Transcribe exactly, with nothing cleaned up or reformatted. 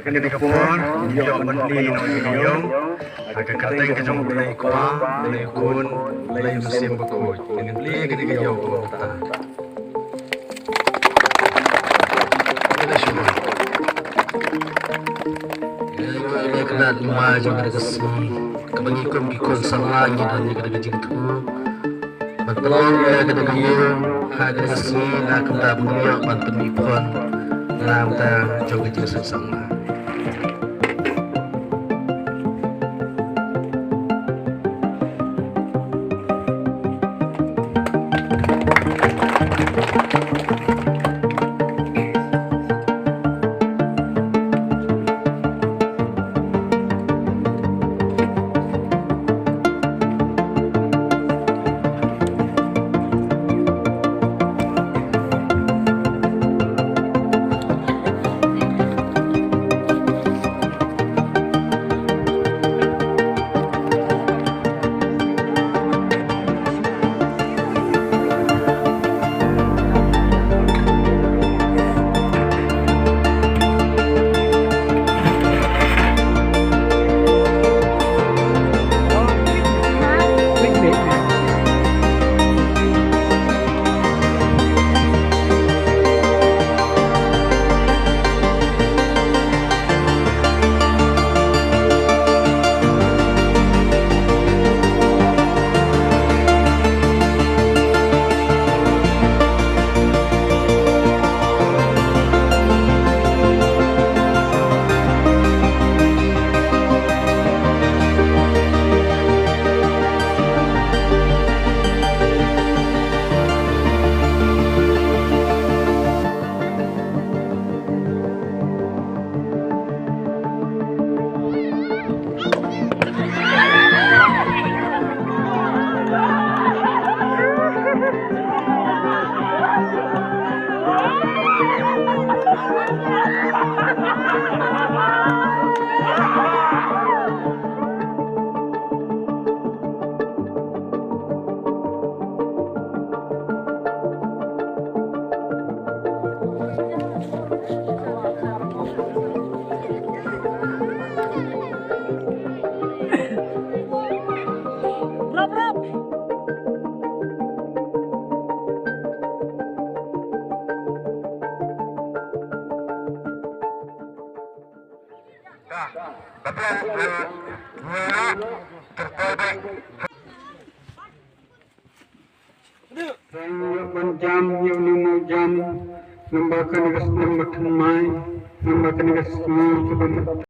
Kane ka por, ïoh ban plie noh ïa ka ïew ha ka kyrteng ka jong U Blei Kpa, U Blei Khun, U Blei Mynsiem Bakhuid. Ngin plie kane ka ïew kumta. Ïa ka lad ma jong kane ka sngi, kaba ngi kum ki khun samla ngi don ïa kane ka jingthmu ban pynlong ïa kane ka ïew ha kane ka sngi, na ka bynta ban ïoh ban pynmih pon na ka bynta jong ka jingseng samla. Ban jam, ïa u nongmau jam, namar kane ka, namar thymmai, namar kane ka sngi kaba